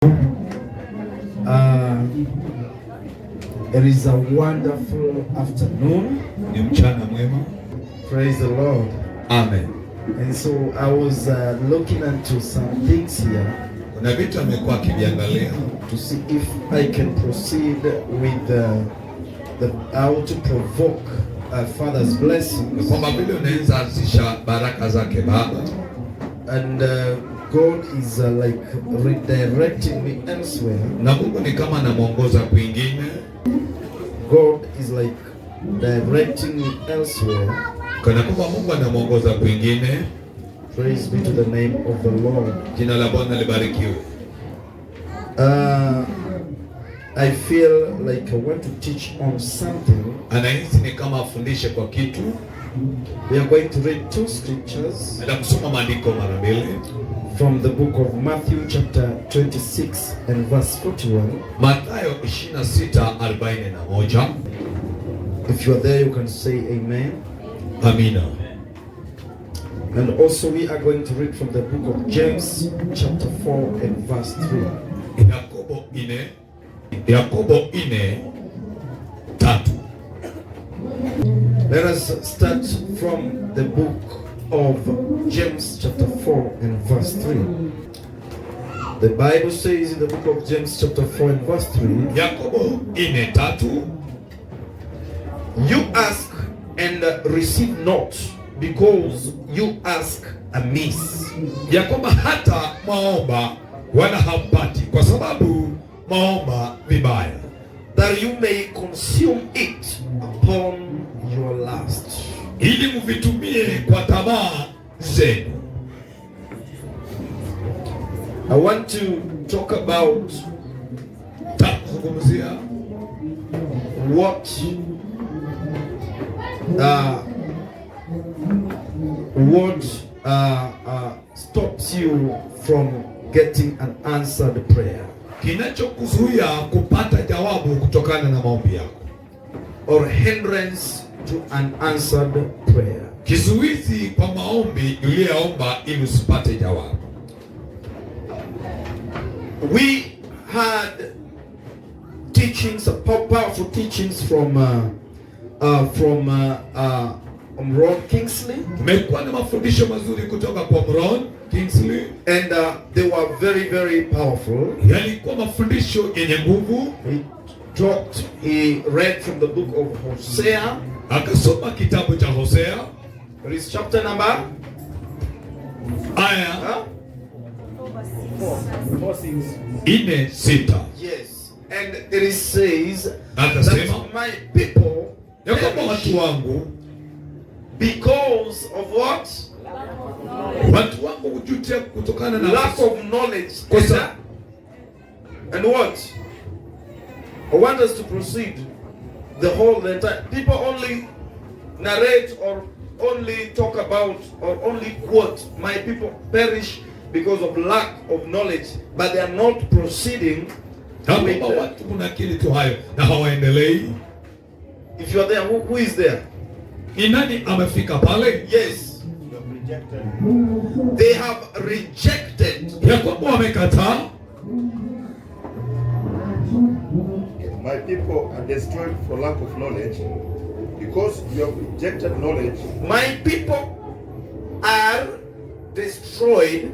It is a wonderful afternoon. Ni mchana mwema. Praise the Lord. Amen. And so I was looking into some things here Kuna vitu amekuwa akiviangalia to see if I can proceed with the how to provoke Father's blessings. Kwamba vile unaweza anzisha baraka zake Baba, And God is like redirecting me elsewhere. Na Mungu ni kama anamwongoza kwingine. God is like directing me elsewhere. Kana kwamba Mungu anamwongoza kwingine. Praise be to the name of the Lord. Jina la Bwana libarikiwe. I feel like I want to teach on something. Anahisi ni kama afundishe kwa kitu. We are going to read two scriptures Naenda kusoma maandiko mara mbili from the book of Matthew, chapter 26 and verse 41. Mathayo 26:41. If you are there, you can say amen. Amina. And also, we are going to read from the book of James, chapter 4 and verse 3. Yakobo 4:3. Let us start from the book of James, chapter 4 and verse 3. The Bible says in the book of James, chapter 4 and verse 3, Yakobo 4:3. "You ask and receive not, because you ask amiss, Ya kwamba hata mwaomba wala hampati kwa sababu mwaomba vibaya, that you may consume it upon your lust." Ili mvitumie kwa tamaa zenu. I want to talk about Takuzungumzia what stops you from getting an answered prayer kinachokuzuia kupata jawabu kutokana na maombi yako, or hindrance to an answered prayer. Kizuizi kwa maombi uliyoomba ili usipate jawabu. We had teachings, powerful teachings from Ron Kingsley, Tumekuwa na mafundisho mazuri kutoka kwa Ron Kingsley, and they were very, very powerful. Yalikuwa mafundisho yenye nguvu. He read from the book of Hosea. Akasoma kitabu cha Hosea. It is chapter number aya huh? 4:6. Yes. And it says Akasema that my people ya kwamba perish watu wangu because of what? Watu wangu hujutia kutokana na Lack of knowledge. Kosa. And what? I want us to proceed the entire people only narrate or only talk about or only quote, "My people perish because of lack of knowledge," but they are not proceeding Na with kwamba watu kunakili tu hayo na hawaendelei. If you are there, who is there? Ni nani amefika pale? Yes. They have rejected. Ya kwamba wamekataa. My people are destroyed for lack of knowledge. Because you have rejected knowledge, My people are destroyed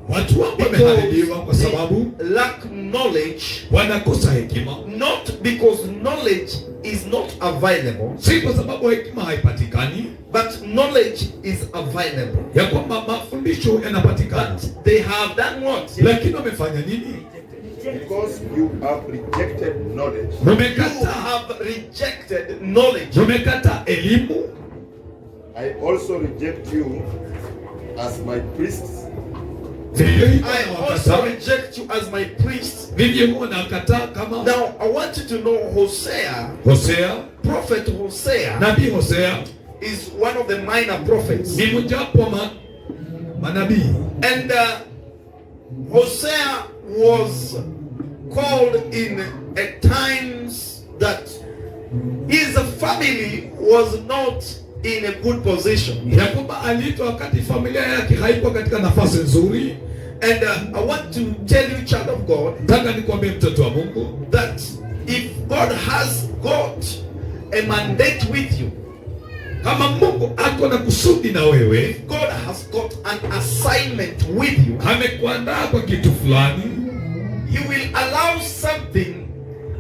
Watu wangu wameharibiwa kwa sababu they lack knowledge, wanakosa hekima, not because knowledge is not available, si kwa sababu hekima haipatikani, but knowledge is available. Ya kwamba mafundisho yanapatikana, But they have done what? Lakini wamefanya nini? Because you have rejected knowledge, You Mumekataa, have rejected knowledge. Mumekataa elimu. I also reject you as my priests. Vivyo hivyo I also nawakataa, reject you as my priests. Vivyo hivyo nakataa kama Now, I want you to know Hosea, Hosea, prophet Hosea, nabii Hosea is one of the minor prophets. Ni mojawapo wa manabii. And Hosea was called in a times that his family was not in a good position. Ya kwamba aliitwa wakati familia yake haikuwa katika nafasi nzuri. And I want to tell you, child of God, Nataka nikwambie mtoto wa Mungu that if God has got a mandate with you, kama Mungu ako na kusudi na wewe, if God has got an assignment with you, amekuandaa kwa kitu fulani, He will allow something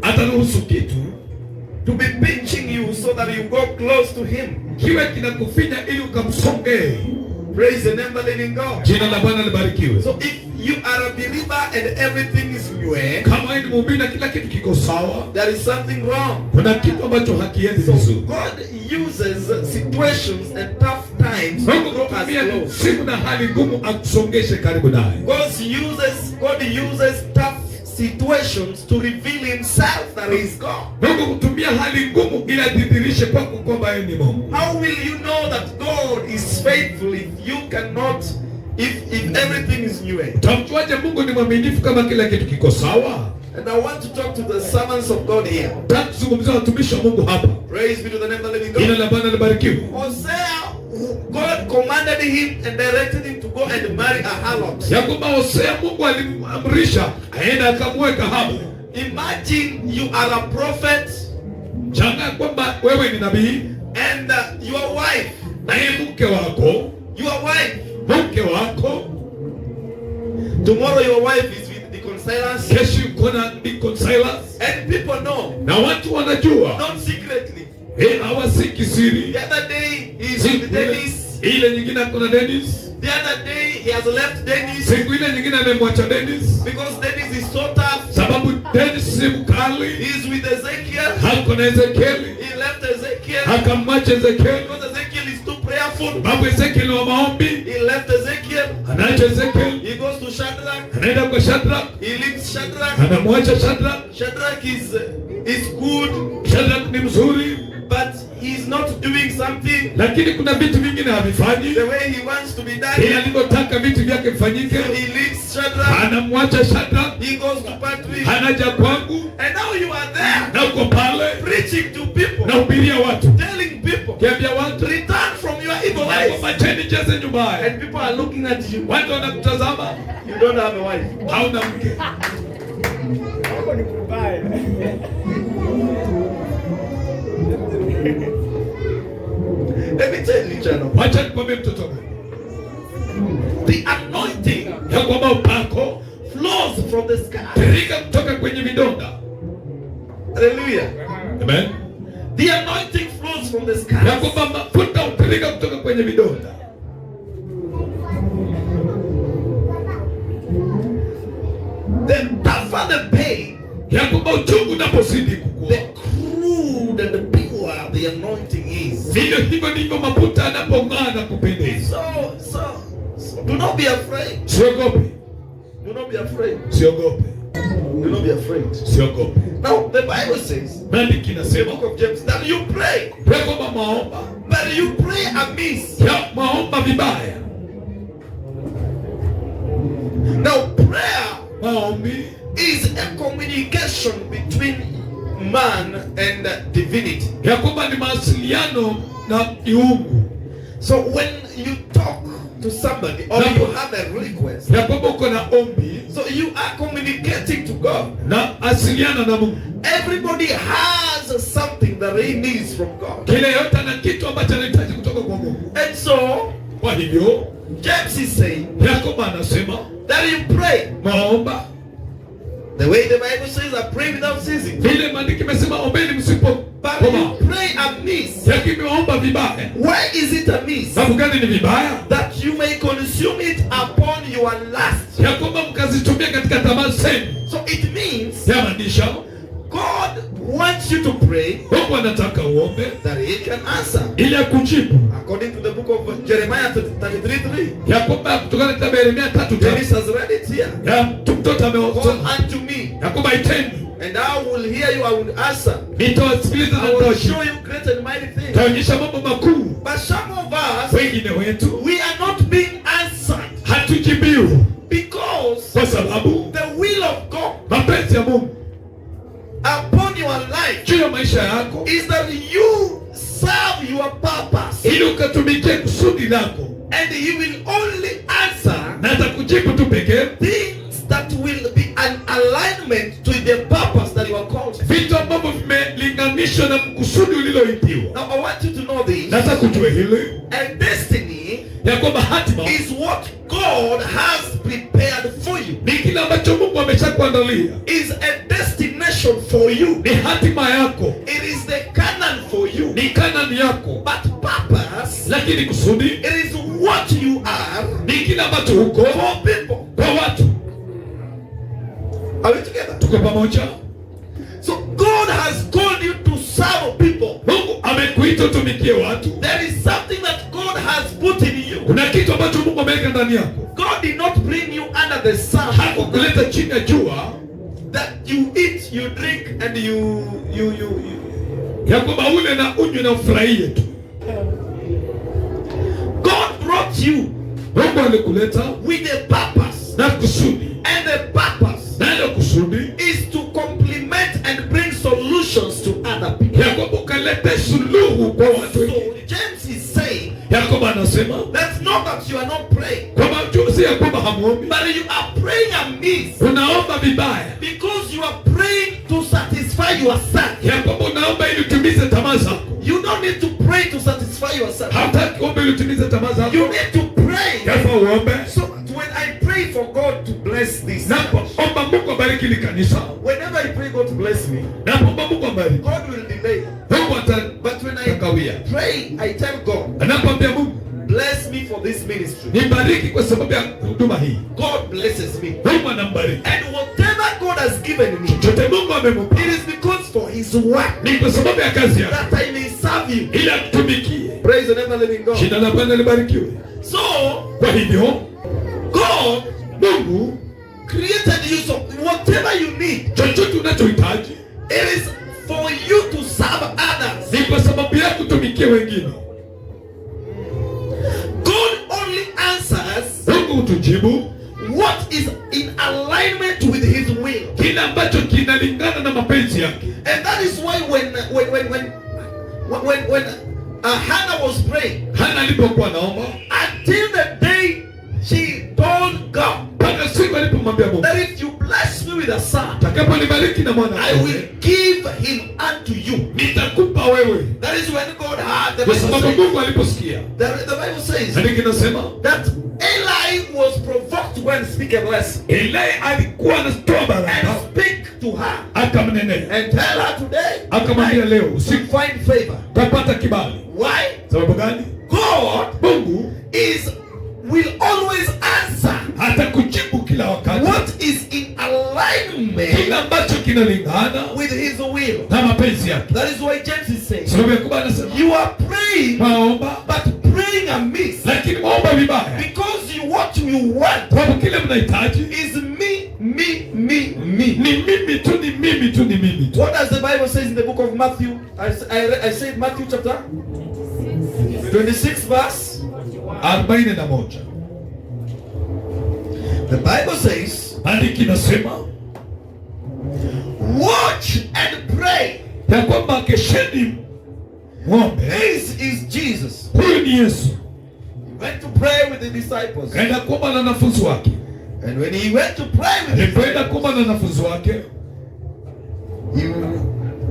ataruhusu kitu to be pinching you so that you go close to Him. kiwe kinakufinya ili ukamsongee. Praise the name of the living God. Jina la Bwana libarikiwe. So if you are a believer and everything is new, Kama wewe ni muumini na kila kitu kiko sawa, there is something wrong. kuna kitu ambacho hakiendi So vizuri. God uses situations and tough times to Mungu draw us hutumia close. siku na hali ngumu akusongeshe karibu naye. God uses tough situations to reveal Himself that He is God. Mungu hutumia hali ngumu ili adhihirishe kwako kwamba yeye ni Mungu. How will you know that God is faithful if you cannot, if everything is new? Utamjuaje Mungu ni mwaminifu kama kila kitu kiko sawa? And I want to talk to the servants of God here. Nataka kuzungumzia watumishi wa Mungu hapa. Praise be to the name of the living Jina God. la Bwana libarikiwe. Hosea, who God commanded him and directed him to go and marry a harlot. Ya kwamba Hosea Mungu alimamrisha aende akamuoe kahaba. Imagine you are a prophet Shangaa kwamba wewe ni nabii and your wife, naye mke wako, your wife, mke wako tomorrow your wife is with Deacon Silas, kesho yuko na Deacon Silas, and people know, na watu wanajua, not secretly. eh, hawasiki siri. The other day he is with Siku ile, Dennis. ile nyingine ako na Dennis, The other day he has left Dennis siku ile nyingine amemwacha Dennis because Dennis is so tough. sababu Dennis si mkali. He is with Ezekiel. Hako na Ezekieli, He left Ezekiel akamwacha Ezekieli because Ezekiel is too prayerful. sababu Ezekieli wa maombi. He left Ezekiel. Anaacha Ezekieli, He goes to Shadrach. anaenda kwa Shadrach, He leaves Shadrach. anamwacha Shadrach. Shadrach is good, Shadrach ni mzuri, but he's not doing something lakini kuna vitu vingine havifanyi the way he wants to be vile done. alivyotaka vitu vyake vifanyike. So he leaves Shadrach. Anamwacha Shadrach, He goes to Patrick. anaja kwangu And now you are there na uko pale preaching to people, nahubiria watu, telling people, kiambia watu return from your evil ways. acheni njia zenyu mbaya. And people are looking at you. Watu wanakutazama, You don't have a wife. hauna mke. Hapo ni kubaya. Let me tell you, channel. Wacha nikwambie mtoto wangu The anointing ya kwamba upako flows from the sky. tiririka kutoka kwenye vidonda. Hallelujah. Amen. The anointing flows from the Ya sky. kwamba mafuta hutiririka kutoka kwenye vidonda. The tougher the pain, Ya kwamba uchungu unapozidi kukua, the crude and the pure the anointing is. vivyo hivyo ndivyo mafuta yanapong'aa na kupendeza. So do not be afraid. Siogope, Do not be afraid. siogope, Do not be afraid. siogope. Now, the Bible says, Maandiko the inasema book of James, that you pray, ya kwamba mwaomba, but you pray amiss. ya mwaomba vibaya. Now, prayer Maombi is a communication between man and divinity. ya kwamba ni mawasiliano na kiungu, So when you talk to somebody or you have a request, ya kwamba uko na ombi so you are communicating to God. na asiliana na Mungu. Everybody has something that he needs from God. Kila yote ana kitu ambacho anahitaji kutoka kwa Mungu. And so Kwa hivyo James is saying Yakobo anasema that you pray. maomba The way the Bible says, I pray without ceasing. vile maandiko imesema ombeni msipo But you pray amiss. lakini umeomba vibaya. Why is it amiss? Sababu gani ni vibaya? That you may consume it upon your lust. Ya kwamba mkazitumia katika tamaa zenu. So it means Yamaanisha God wants you to pray Mungu anataka uombe that he can answer. ili akujibu, According to the book of Jeremiah 33:3. ya kwamba kutokana na kitabu ya Yeremia 3:3 Dennis has read it here. ya mtoto Call ameosoma unto me, ya kwamba iteni and I will hear you, I will answer. nitawasikiliza na I will nitawajibu, show you great and mighty things. nitaonyesha mambo makuu. But some of us, Wengine wetu we are not being answered hatujibiwi because kwa sababu the will of God mapenzi ya Mungu upon your life juu ya maisha yako is that you serve your purpose ili ukatumikie kusudi lako, and He will only answer Na atakujibu tu pekee things that will be an alignment to the purpose that you are called. Vitu ambavyo vimelinganishwa na mkusudi uliloitiwa. Now I want you to know this. Nataka ujue hili A destiny ya kwamba hatima is what God has prepared for you. Ni kile ambacho Mungu ameshakuandalia. Is a destination for you. Ni hatima yako. It is the Canaan for you. Ni Kanani yako. But purpose, lakini kusudi, it is what you are ni kile ambacho uko for people. Kwa watu. Are we together? Tuko pamoja? So God has called you to serve people. Mungu amekuita utumikie watu. There is something that God has put in you. Kuna kitu ambacho Mungu ameweka ndani yako. God did not bring you under the sun. Hakukuleta chini ya jua that you eat, you drink and you. Ya kwamba ule na unywe na ufurahie tu. God brought you Mungu alikuleta with a purpose. Na kusudi. And the purpose Na ile kusudi is to complement and bring solutions to other people. Ya kwamba ukalete suluhu kwa watu So wengine. James is saying Yakobo anasema that's not that you are not praying, kwamba si ya kwamba hamuombi, but you are praying amiss. Unaomba vibaya. Because you are praying to satisfy yourself. Ya kwamba unaomba ili utimize tamaa zako. You don't need to pray to satisfy yourself. Hautaki kuomba ili utimize tamaa zako. You need to pray. Yafaa uombe. So that when I pray for God to bless this, Napoomba Mungu abariki hili kanisa. Whenever I pray God to bless me, Napoomba Mungu abariki, God will delay. Mungu But when I atakawia. pray, I tell God, Anapoambia Mungu, bless me for this ministry. Nibariki kwa sababu ya huduma hii. God blesses me. Mungu anambariki. And whatever God has given me, Chochote Mungu amemupa, it is because for his work ni kwa sababu ya kazi yake, that I may serve you. ili akutumikie. Praise the name of the living God. Jina la Bwana libarikiwe. So, kwa hivyo, God, Mungu created you, so whatever you need, chochote unachohitaji, it is for you to serve others. Ni kwa sababu ya kutumikia wengine. God only answers Mungu hutujibu what is in alignment with his will. Kile ambacho kinalingana na mapenzi yake. And that is why when Hannah was praying, Hannah alipokuwa naomba, until the day she told God mpaka siku alipomwambia Mungu, that if you bless me with a son, utakaponibariki na mwana, I will give him unto you. Nitakupa wewe. That is when God heard the Kwa Bible sababu says, Mungu aliposikia. The Bible says Andiko inasema that Eli was provoked to go and speak a blessing. Eli alikuwa anatoa baraka. And speak to her. Akamnenea. And tell her today, Akamwambia leo usiku find favor. Utapata kibali. Why? Sababu gani? God Mungu is will always answer atakujibu kila wakati. What is in alignment Kila ambacho kinalingana with his will. na mapenzi yake. That is why James is saying, Sababu Yakobo anasema, you are praying, Maomba, but praying amiss. Lakini maomba vibaya. Because what you want Kwa sababu kile mnahitaji is me, me, me, me. Ni mimi tu, ni mimi tu, ni mimi tu. What does the Bible say in the book of Matthew? I said Matthew chapter 26 verse 41. The Bible says, Andiki inasema, watch and pray. Ya kwamba kesheni muombe. This is Jesus. Huyu ni Yesu. He went to pray with the disciples. Kaenda kuomba na wanafunzi wake. And when he went to pray with the Alipoenda disciples, kuomba na wanafunzi wake, he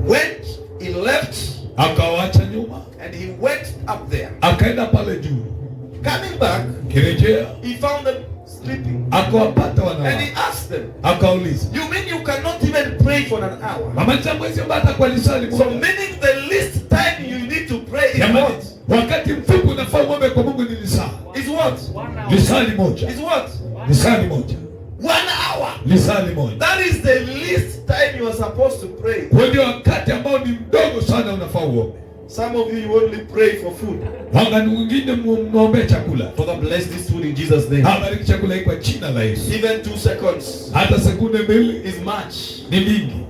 went, he left, akawaacha nyuma, and he went up there. Akaenda pale juu. Coming back, Kirejea, he found them sleeping. Akawapata wanawake. And he asked them, Akauliza, you mean you cannot even pray for an hour? Mama changu hizi ambaye atakuwa lisali So moja. meaning the least time you need to pray is Jamani, what? wakati mfupi unafaa uombe kwa Mungu ni lisaa. Is what? Lisali moja. Is what? Lisali moja. 1 hour. Lisali moja. That is the least time you are supposed to pray. Huo ndio wakati ambao ni mdogo sana unafaa uombe. Some of you, you only pray for food. Wakati mwingine muombe chakula. Father, bless this food in Jesus' name. Abariki chakula hiki kwa jina la Yesu. Even 2 seconds Hata sekunde mbili is much. Ni mingi.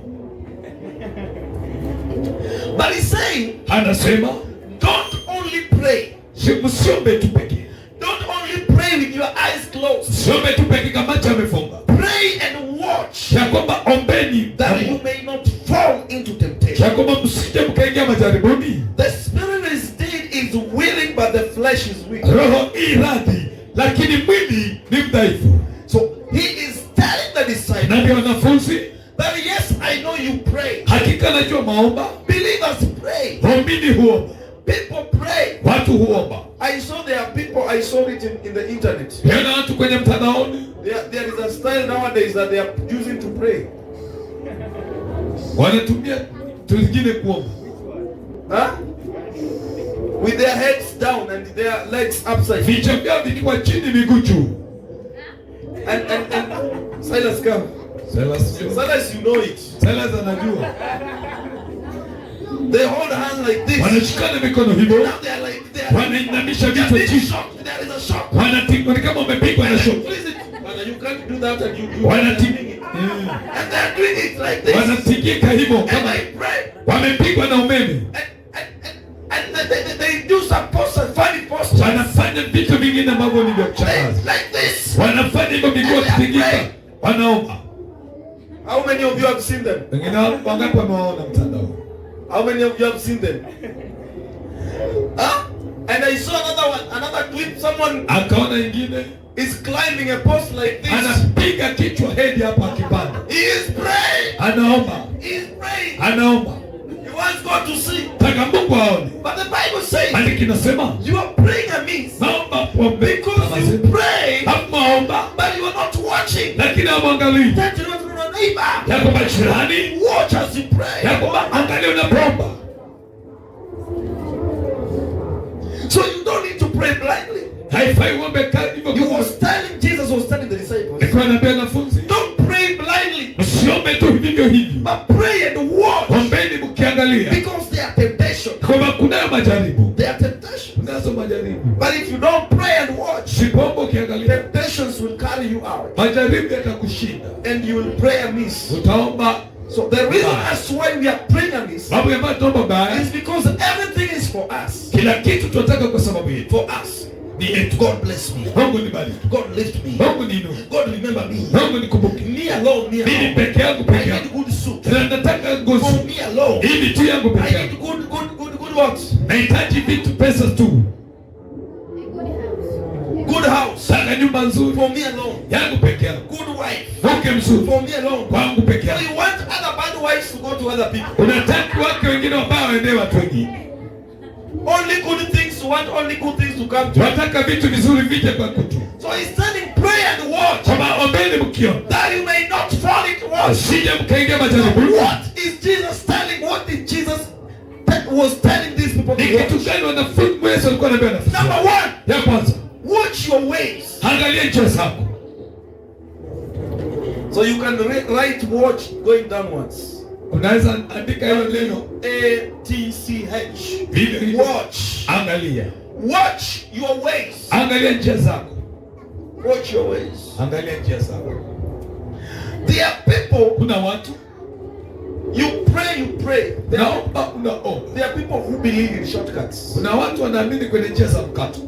But he's saying, anasema, don't only pray. Si msiombe tu pekee. Don't only pray with your eyes closed. Msiombe tu pekee kama macho yamefunga. Pray and watch. Ya kwamba ombeni that you may not fall into temptation. Ya kwamba msije mkaingia majaribuni. The spirit is dead is willing, but the flesh is weak. Roho i radhi, lakini lakini mwili ni mdhaifu. So he is telling the disciples Na ndio wanafunzi, that yes, I know you pray. hakika najua maomba, Believers pray. waumini huomba, People pray. watu huomba. I saw there are people, I saw it in the internet. Niona watu kwenye mtandaoni There is a style nowadays that they are using to pray. wanatumia vitu vingine kuomba, Huh? With their heads down and their legs upside. vichwa vyao vikiwa chini, miguu juu. And Silas, come. Silas, Silas, you know it. Silas anajua, They hold hands like this. wanashikana mikono hivyo, Now they are like they are, wanainamisha they are vichwa being chini, shocked. There is a shock. wanatingwa ni kama wamepigwa na shock, Please, but you can't do that and you Wanati- And they are doing it like this. wanatingika hivyo And kama they pray. wamepigwa na umeme, And they do some postures, funny postures. wanafanya vitu vingine ambavyo ni vya kushangaza, Like this. wanafanya hivyo miguu wakitingika, wanaomba. How many of you have seen them? Wengine wangapi wamewaona mtandaoni? How many of you have seen them? Huh? And I saw another one, another clip. Someone Akaona ingine is climbing a post like this. anapiga kichwa hedi hapa akipanda, He is praying. anaomba, He is praying. anaomba, He wants God to see. taka Mungu aone. But the Bible says Maandiko inasema you are praying amiss naomba pombe because you pray, hammaomba, but you are not watching. lakini hamwangalii Turn to your neighbor. ya kwamba jirani, Watch as you pray. ya kwamba angalia unapoomba. So you don't need to pray blindly. Haifai uombe hivyo. You was telling Jesus was telling the disciples, Nilikuwa naambia wanafunzi, don't pray blindly, msiombe tu vivyo hivyo, but pray and watch, ombeni mkiangalia, because there are temptation. kwamba kunayo majaribu, There are temptation. kunazo majaribu. But if you don't pray and watch, Sipoomba ukiangalia, temptations will carry you out, majaribu yatakushinda, and you will pray amiss. utaomba. So the reason as to why we are praying amiss Sababu ambayo tunaomba baya, is because everything is for us. kila kitu tunataka kwa sababu yetu, For us. ni yetu. God bless me. Mungu nibariki, God lift me. Mungu niinue, God remember me. Mungu nikumbuke. Me alone, me Mimi alone. peke yangu, I peke need yangu good suit. Na nataka ngozi For me alone. hivi tu yangu peke I yangu, need good, good, good, good what? nahitaji vitu, pesa tu, Good house. taka nyumba nzuri For me alone. yangu peke yangu, Good wife. mke mzuri For me alone. kwangu peke So yangu. you want other bad wives to go to other people. Unataka wake wengine wabaya waendee watu wengine, Only good things, you want only good things to come to you. unataka vitu vizuri vije kwa kutu. So he's telling pray and watch Kwamba ombeni mkiona, that you may not fall into what? asije mkaingia majaribuni. What is Jesus telling? What did Jesus was telling these people Ni to watch? kitu gani wanafunzi Yesu alikuwa anaambia wanafunzi? Number one, Ya kwanza, watch your ways. angalia njia zako. So you can write watch going downwards. Unaweza andika hilo neno A-T-C-H. vile hivyo. Watch. Angalia, Watch your ways. angalia njia zako, Watch your ways. angalia njia zako. There are people, Kuna watu you pray, you pray. There are, naomba, unaomba. there are people who believe in shortcuts. Kuna watu wanaamini kwenye njia za mkato,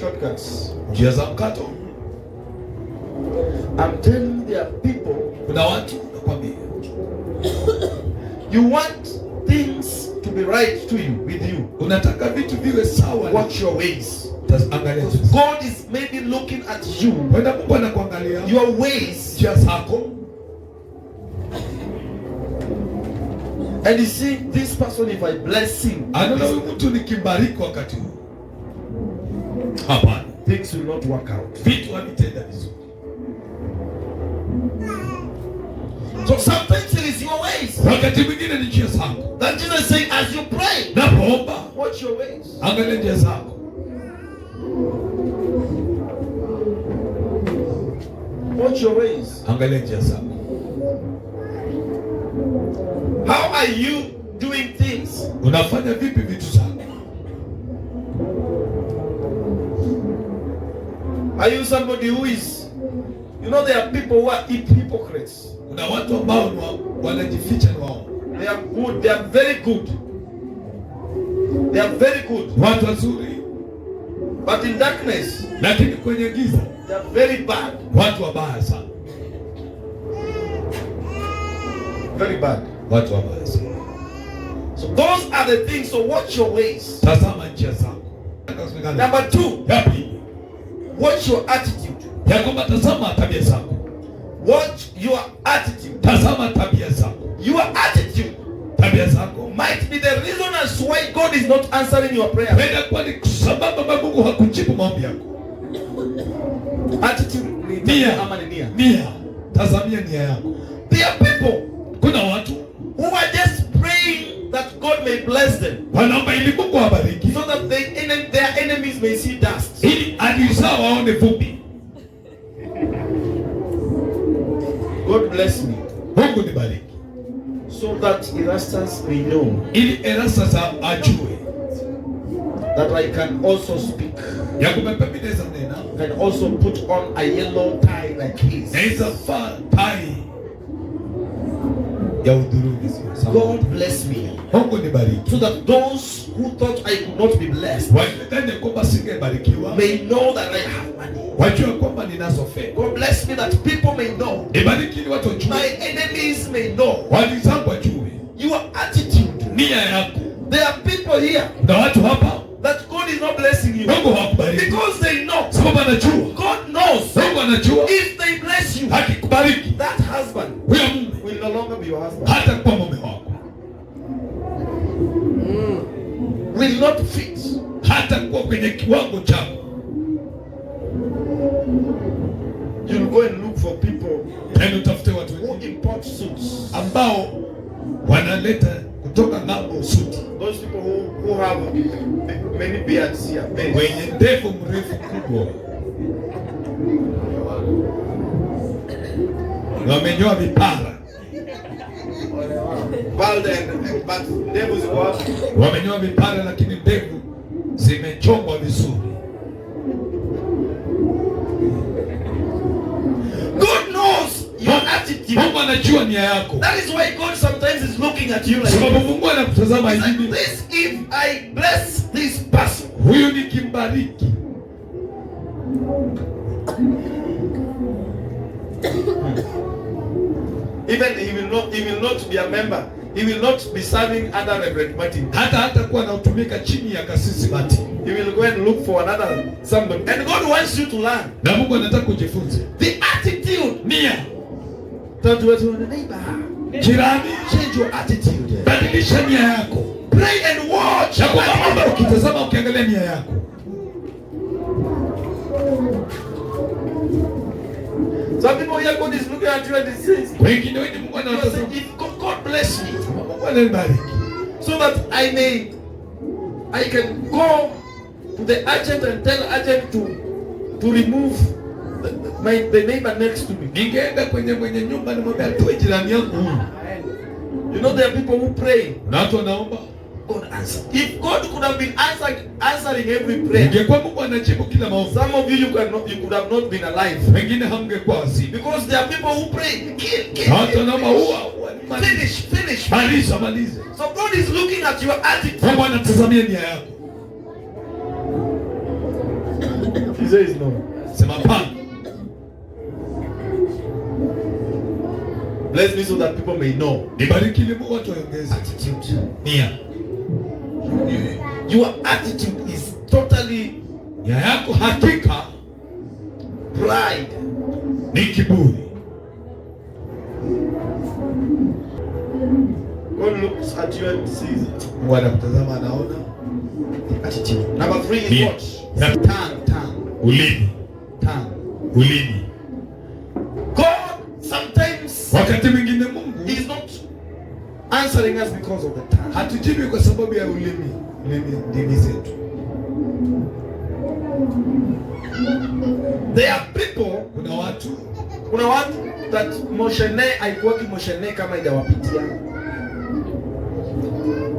Shortcuts. njia za mkato. I'm telling you, there are people, Kuna watu nakwambia, you want things to be right to you, with you. unataka vitu viwe sawa, Watch your ways. angalia njia Because zako. God is maybe looking at you, Kwenda Mungu anakuangalia your ways, njia zako, and he's seeing this person, if I bless him, anaona huyu mtu nikimbariki wakati huu, hapana, things will not work out. vitu havitenda vizuri. So sometimes it is your ways. Wakati mwingine ni njia zako. That Jesus is saying, as you pray, Napoomba watch your ways. angalia njia zako, Watch your ways. angalia njia zako. How are you doing things? Unafanya vipi vitu zako? Are you somebody who is, you know, there are people who are hypocrites. Kuna watu ambao ni wanajificha ni wao, They are good. They are very good. They are very good. watu wazuri, But in darkness, lakini kwenye giza they are very bad. watu wabaya sana, Very bad. watu wabaya sana. So those are the things. So watch your ways. Tazama njia zako. Number two, Ya pili, Watch your attitude. Ya kwamba tazama tabia zako. Watch your attitude. Tazama tabia zako. Your attitude Tabia zako might be the reason as why God is not answering your prayer. huenda kuwa ni sababu ambayo Mungu hakujibu maombi yako. Attitude ni tabia Nia. ama ni nia. Nia, tazamia nia yako. There are people Kuna watu who are just praying that God may bless them wanaomba ili Mungu awabariki, so that their enemies may see dust. ili adui zao waone vumbi. God bless me Mungu nibariki, so that Erastus may know ili Erastus ajue that I can also speak, ya kwamba mimi naweza nena, can also put on a yellow tie like his. naweza vaa tai ya udhurungi, sio sawa. God bless me Mungu nibariki, so that those who thought I could not be blessed walidhani ya kwamba singebarikiwa may know that I have money. wajue kwamba ninazo fedha. God bless me that people may know, Nibariki ili watu wajue, my enemies may know adui zangu wajue your attitude. nia yako. There are people here Na watu hapa that God is not blessing you Mungu hawakubariki because they know. sababu anajua, God knows Mungu anajua if they bless you, akikubariki that husband huyo mume will no longer be your husband, hata kuwa mume wako, will not fit. hata kuwa kwenye kiwango chako. You'll go and look for people Tena utafute watu who wengine import suits. ambao wanaleta kutoka ng'ambo suti, Those people who have many beards here. Beards. wenye ndevu mrefu kubwa, na wamenyoa vipara, Bald and but ndevu ziko wapi? wamenyoa vipara, lakini ndevu zimechongwa vizuri. God knows your attitude. Mungu anajua nia yako, That is why God sometimes is looking at you like, sababu Mungu anakutazama He's like hivi, this, if I bless this person, huyu nikimbariki even he will not be a member. He will not be serving under Reverend Martin. hata kuwa anatumika chini ya kasisi Martin. He will go and look for another somebody. And God wants you to learn Na Mungu anataka kujifunza the attitude. nia. Turn to your neighbor. Jirani, Change your attitude. badilisha nia yako, Pray and watch. ya kwamba omba ukitazama, ukiangalia nia yako. Some people here, God is looking at you and he says, Wengine wengi Mungu you are saying, anawatazama, if God bless me, Mungu ananibariki so that I can go to the agent and tell agent to remove the neighbor next to me. Ningeenda kwenye mwenye nyumba nimwambia atoe jirani yangu huyu. You know there are people who pray, Na watu wanaomba, God answer. If God could have been answering every prayer, ingekuwa Mungu anajibu kila maombi, some of you you could have not been alive. wengine hamngekuwa wazima. Because there are people who pray, kill, kill, Na watu kill, wanaomba finish, ua, ua, maliza, finish, finish. maliza, maliza. So God is looking at your attitude. Mungu anatazamia nia yako. He says no. Sema hapana. Bless me so that people may know. Nibariki ili Mungu watu waongeze Attitude. nia. Your attitude is totally Nia yako hakika pride. ni kiburi. God looks at you and sees Mungu anakutazama anaona the attitude. Number 3 is Yeah. what? Yeah. Tongue, tongue, ulimi, tongue. ulimi. God sometimes Wakati mwingine Mungu is not answering us because of the tongue. hatujibi kwa sababu ya ulimi, ulimi, ndimi zetu. There are people, Kuna watu kuna watu that moshene haikuwaki moshene kama haijawapitia.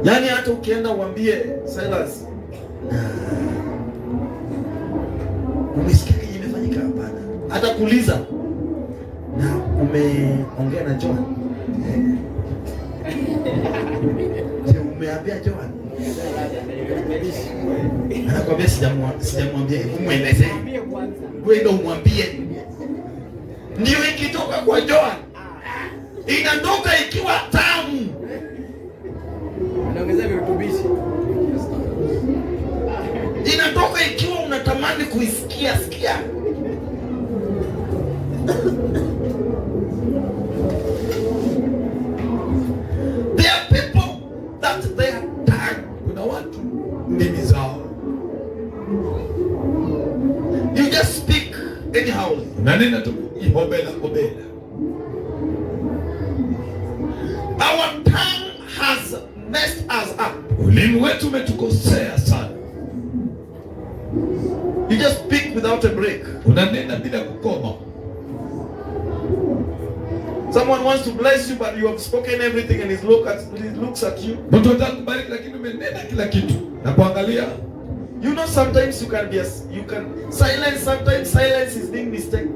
Yaani hata ukienda uambie Silas, umesikia kenye imefanyika? Hapana. Hata kuuliza na umeongea na John? Je, umeambia John? Anakuambia sijamwambia, hebu muelezee. Wewe ndio umwambie. Ndio ikitoka kwa John inatoka ikiwa tamu. Anaongeza virutubishi. Inatoka ikiwa unatamani kuisikia. Sikia, sikia. There are people that their tongue, Kuna watu ndimi zao you just speak anyhow. unanena tu ihobela hobela. Our tongue has messed us up. Ulimi wetu umetukosea sana. You just speak without a break. Unanena bila kukoma. Someone wants to bless you, but you have spoken everything, and he looks at you. Mtu anataka kubariki lakini umenena kila kitu na kuangalia. You know, sometimes you can be you can silence. Sometimes silence is being mistaken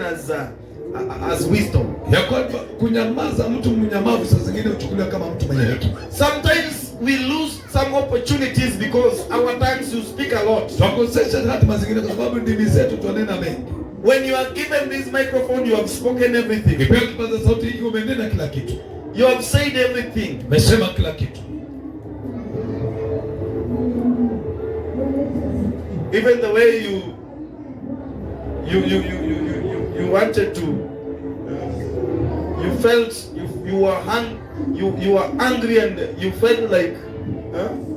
as wisdom. Ya kwamba kunyamaza, mtu mnyamavu saa zingine huchukuliwa kama mtu mwenye hekima. Sometimes we lose some opportunities because our tongues, you speak a lot. Twakosesha hatima zingine kwa sababu ndimi zetu twanena mengi. When you are given this microphone, you have spoken everything. Ukipewa kipaza sauti hiki umenena kila kitu, You have said everything. umesema kila kitu. Even the way you wanted to, you felt you were you were angry and you felt like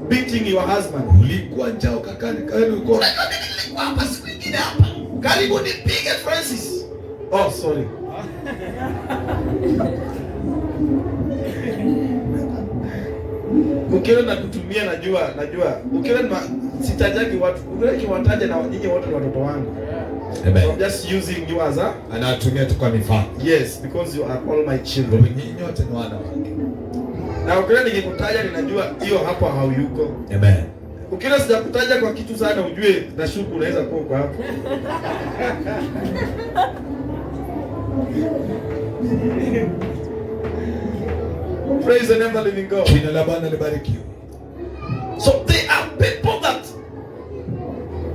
beating your husband. Ulikuwa njaa ukakaa nikaeni uko Unajua mimi nilikuwa hapa siku ingine hapa. Karibu nipige Francis. Oh, sorry. Ukiona na kutumia najua. Ukiona sitajagi watu. Ukiona nikiwataja na nyinyi wote ni watoto wangu. Amen. So I'm just using you as a Anatumia tu kwa mifano. Yes, because you are all my children. Nyinyi wote ni wana wake. Na ukiona nikikutaja ninajua hiyo hapo hauyuko. Amen. Ukiona sijakutaja kwa kitu sana ujue nashuku unaweza kuwa uko hapo. Praise the name of the living God. Jina la Bwana libarikiwe. So there are people that,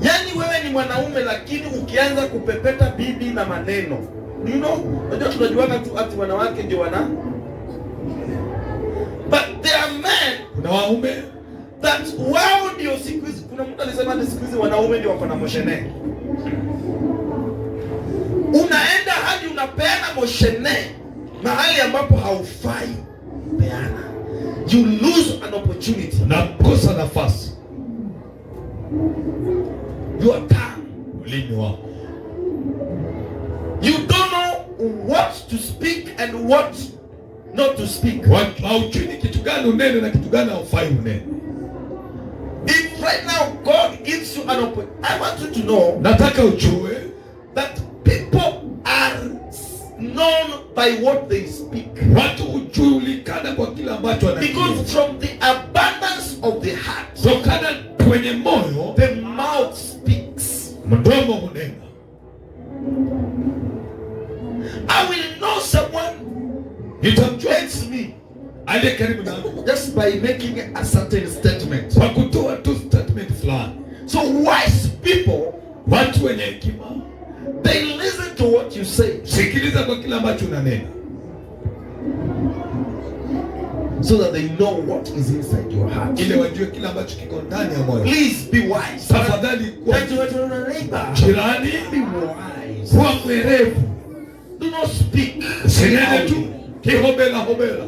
yani wewe ni mwanaume lakini ukianza kupepeta bibi na maneno. You know, unajua tunajuanga tu ati wanawake ndio wana. But there are men, kuna waume that wao ndio siku hizi, kuna mtu alisema ni siku hizi wanaume ndio wako na moshene. Unaenda hadi unapeana moshene mahali ambapo haufai peana. You lose an opportunity. Unakosa nafasi. Your tongue, ulimi wako. You don't know what to speak and what not to speak. Haujui ni kitu gani unene na kitu gani haufai unene. If right now God gives you an opportunity, I want you to know, nataka ujue that people are known by what they speak. Watu hujulikana kwa kila ambacho wanakisema. Because from the abundance of the heart, tokana kwenye moyo, the mouth speaks. Mdomo hunena. I will know someone nitamjua hates me aliye karibu nami just by making a certain statement. Kwa kutoa tu statement fulani. So wise people, watu wenye hekima, they listen to what you say. Sikiliza kwa kila ambacho unanena, so that they know what is inside your heart. Ili wajue kila ambacho kiko ndani ya moyo. Please be wise. Tafadhali kuwa jirani, Be wise. Kuwa mwerevu. Do not speak. Usinene tu kihobela hobela.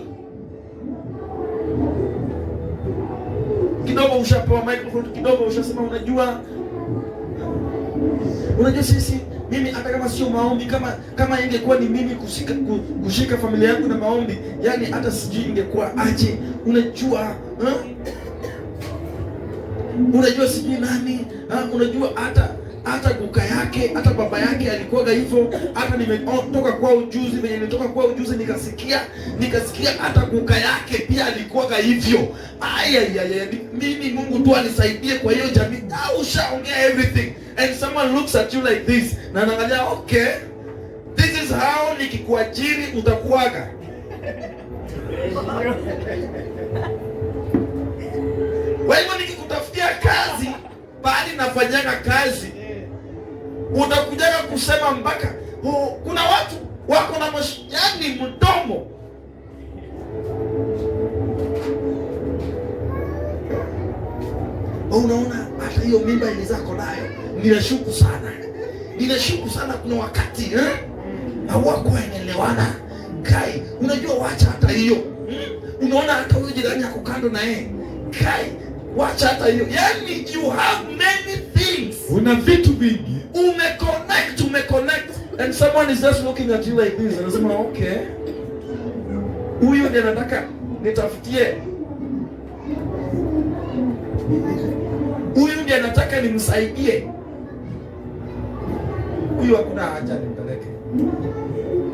Kidogo ushapewa microphone, kidogo ushasema unajua. Unajua sisi, mimi hata kama sio maombi, kama ingekuwa ni mimi kushika familia yangu na maombi, yani hata sijui ingekuwa aje. Unajua, Unajua sijui nani, unajua hata kuka yake, hata baba yake alikuwaga hivyo, hata nimetoka kwa ujuzi, venye nilitoka kwa ujuzi nikasikia hata kuka yake pia alikuwaga hivyo. Ay, mimi Mungu tu anisaidie kwa hiyo jamii. Ushaongea everything and someone looks at you like this na anaangalia, okay, this is how nikikuajiri utakuwaga. Kwa hivyo nikikutafutia kazi, bali nafanyaga kazi, utakujaga kusema mpaka kuna watu wako na yani mdomo. Unaona hata hiyo mimba ilizako nayo Ninashuku sana, ninashuku sana. Kuna wakati hawakuwa inaelewana. Kai, unajua wacha hata hiyo. Unaona hata huyu jirani yako kando na yeye. Kai, wacha hata hiyo. Yani you have many things. Una vitu vingi. Umeconnect, umeconnect and someone is just looking at you like this. Anasema okay, huyu ndiye anataka nitafutie, huyu ndiye anataka nimsaidie, huyu hakuna haja nimpeleke,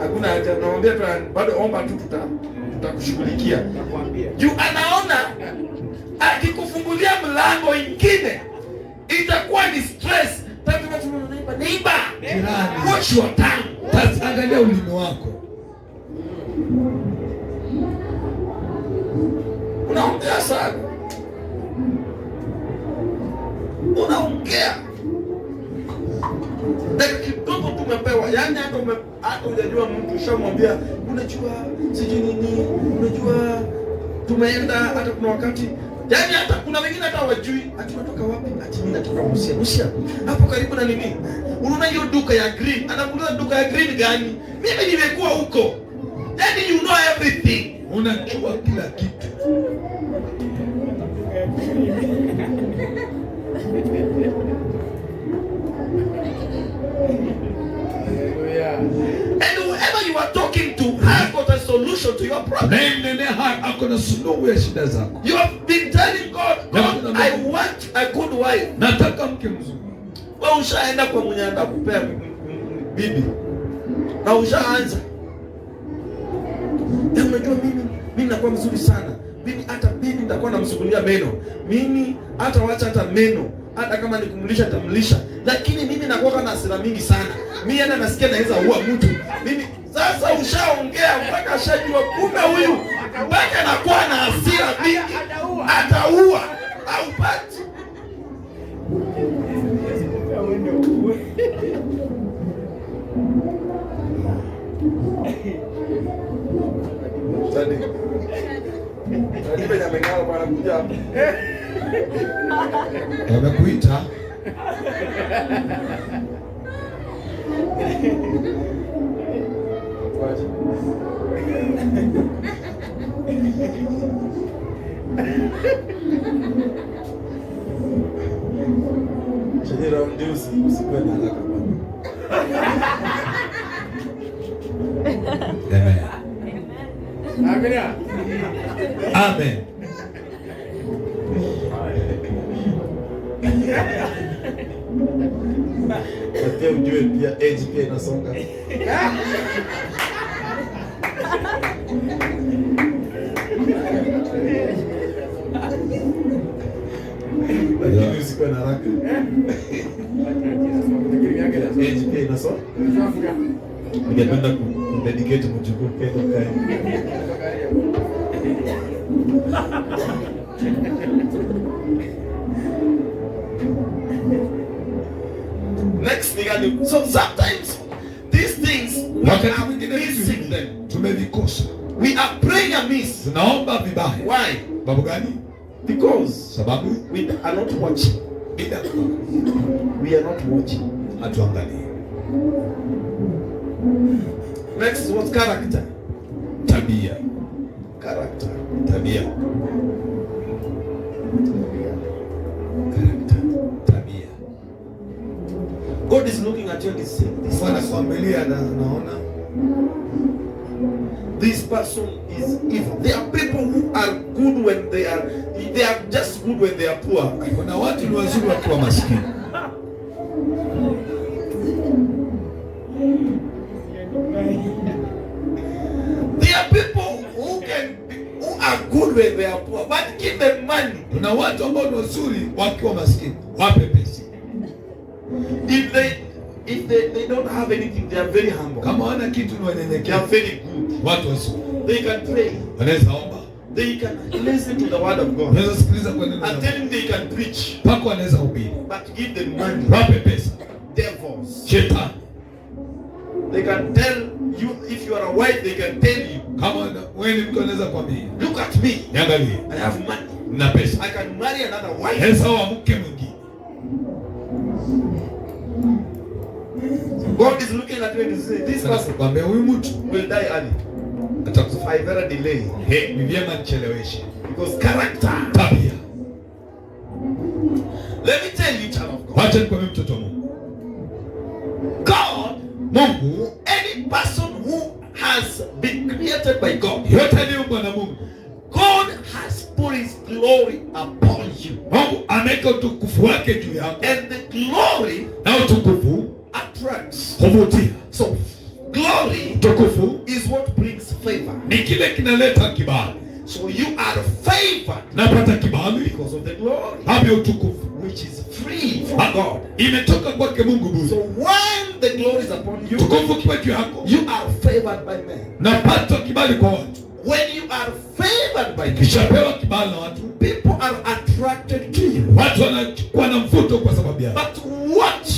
hakuna haja. Namwambia tu bado omba tu, tutakushughulikia. Nakwambia. Juu anaona akikufungulia mlango ingine itakuwa ni stress. Tatu tatu, neighbor, neighbor, Jirani. watch your tongue. Angalia ulimi wako. Unaongea sana, unaongea dakika kidogo tumepewa, yani hata hujajua mtu ushamwambia, unajua sijui nini, unajua tumeenda. Hata kuna wakati yani hata kuna wengine hata hawajui ati unatoka wapi, ati mimi natoka Busia. Busia hapo karibu na nini, unaona hiyo duka ya green, anakuuliza duka ya green gani? Mimi nimekuwa huko, yani you know everything. Unajua kila kitu. And whoever you are talking to has got a solution to your problem. Unayemnenea haya ako na suluhu ya shida zako. You have been telling God, God, I want a good wife. Nataka mke mzuri. Wewe ushaenda kwa mwenye atakupea bibi na ushaanza. Na unajua mimi nakuwa mzuri sana. Mimi hata bibi nitakuwa namsugulia meno. Mimi hata wacha hata meno. Hata kama nikumlisha nitamlisha. Lakini mimi nakuwa na hasira mingi sana. Mimi hata nasikia naweza ua mtu. Mimi sasa ushaongea mpaka ashajua kumbe huyu mpaka anakuwa na hasira mingi. Ataua. Haupati. Sadi. Sadi penye ameng'ara bwana, kuja hapa. Wamekuita. Wacha. Chenye raundi usikuwe na haraka bwana. Amen. Amina. Amen. Na pia ujue pia age pia inasonga. Lakini usikuwe na haraka. Age pia inasonga. Ningependa kudedicate mjukuu Kendo Kai. Next thing, so sometimes these things we Wakati are mwingine vitu missing hivi them. tumevikosa. We are praying amiss. Tunaomba vibaya. Why? Sababu gani? Because Sababu we are not watching. bila kuangalia. We are not watching. Hatuangalii. Next is what? Character. Tabia. Character. Tabia. Character. Tabia. God is looking at you and is saying, this Bwana person, kuangalia na naona this person is evil. There are people who are good when they are just good when they are poor. kuna watu ni wazuri wakiwa maskini. There are people who are good when they are poor, but give them money. Kuna watu ambao ni wazuri wakiwa maskini, wape pesa. If they don't have anything, they are very humble. Kama wana kitu ni They are wanyenyekevu, very good. watu wazuri. They can pray. Wanaweza omba, They can listen to the word of God. wanaweza sikiliza kwa neno la I'm Mungu. telling you, they can preach, Pako wanaweza hubiri, but give them money. wape pesa. Devils. Shetani They can tell you, if you are a wife, they can tell you, kama wewe ni mtu anaweza kuambia, look at me, niangalie, I have money. nina pesa, I can marry another wife. naweza oa mke mwingine. God is looking at you and is saying, this person Kwambia huyu mtu will die early. atakufa. I better delay. He, ni vyema nicheleweshe. Because character. Tabia. Let me tell you, child of God. Wacha nikwambie mtoto wa Mungu. God, Mungu any person who has been created by God, yote aliyeumbwa na Mungu, God has put his glory upon you. Mungu ameweka utukufu wake juu yako, And the glory na utukufu attracts. huvutia. So, glory Utukufu is what brings favor. ni kile kinaleta kibali. So you are favored Napata kibali because of the glory, hapo ya utukufu which is free from God. imetoka kwake Mungu bure. So when the glory is upon you, Utukufu ukiwa juu yako, you are favored by men. napata kibali kwa watu. When you are favored by men, Kishapewa kibali na watu, people are attracted to you. watu wanakuwa na mvuto kwa sababu yao. But what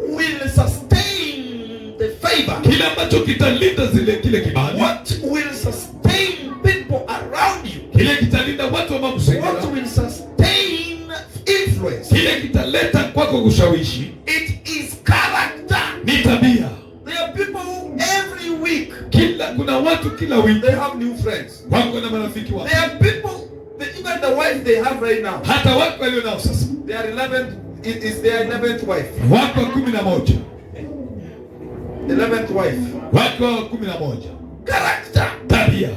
will sustain the favor? Kile ambacho kitalinda zile kile kibali, What will sustain people around you? kile kitalinda watu What wanaokuzingira, will sustain influence? kile kitaleta kwako kushawishi It is character. ni tabia. There are people who every week Kila kuna watu kila wiki they have new friends. wako na marafiki wao, There are people, even the wife they have right now, hata wako walio nao sasa, they are 11th, it is their 11th wife. wako wa 11, 11th wife. wako wa 11. Character. Tabia.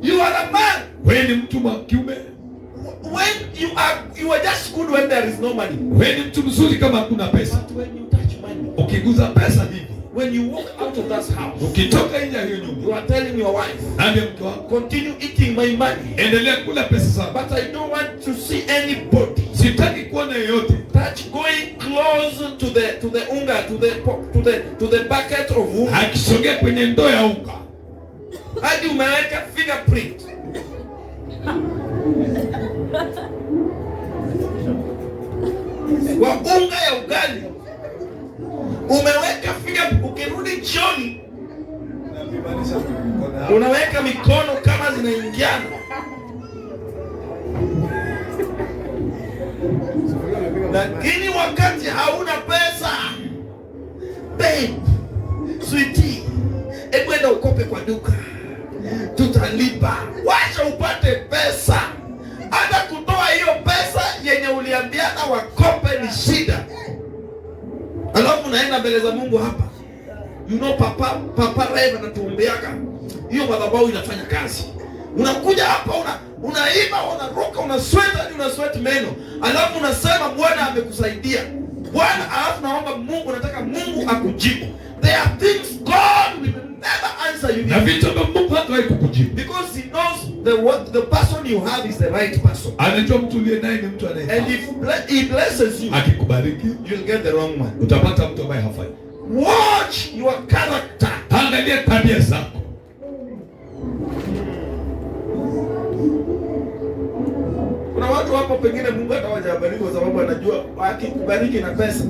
You are a man. Wewe ni mtu wa kiume, When you are just good when there is no money. wewe ni mtu mzuri kama hakuna pesa. But when you touch money, Ukiguza pesa hivi, when you walk out of that house, ukitoka nje ya hiyo you nyumba, are telling your wife, naambia mke wako, continue eating my money, endelea kula pesa zangu, but I don't want to see anybody sitaki kuona yeyote touch going close to the unga, to the bucket of unga. akisogea kwenye ndoo ya unga. Hadi umeweka fingerprint. Kwa unga ya ugali umeweka finger, ukirudi jioni unaweka mikono kama zinaingiana. Lakini wakati hauna pesa, babe, sweetie, hebu enda ukope kwa duka, tutalipa. Wacha upate pesa. Hata kutoa hiyo pesa yenye uliambiana wakope ni shida. Alafu unaenda mbele za Mungu hapa, you know, papa Rev anatuombeaga hiyo madhabahu inafanya kazi. Unakuja hapa unaimba, unaruka, una sweat hadi una sweat meno, alafu unasema Bwana amekusaidia Bwana, alafu naomba Mungu, nataka Mungu akujibu. There are things God will never answer you Na vitu ambavyo Mungu hatawahi kukujibu. because he knows the person you have is the right person. Anajua mtu uliye naye ni mtu And anayefaa. if he blesses you, Akikubariki you'll get the wrong one. utapata mtu ambaye hafai. Watch your character. Angalia tabia zako. Kuna watu hapo pengine Mungu hatawajabariki kwa sababu anajua akikubariki na pesa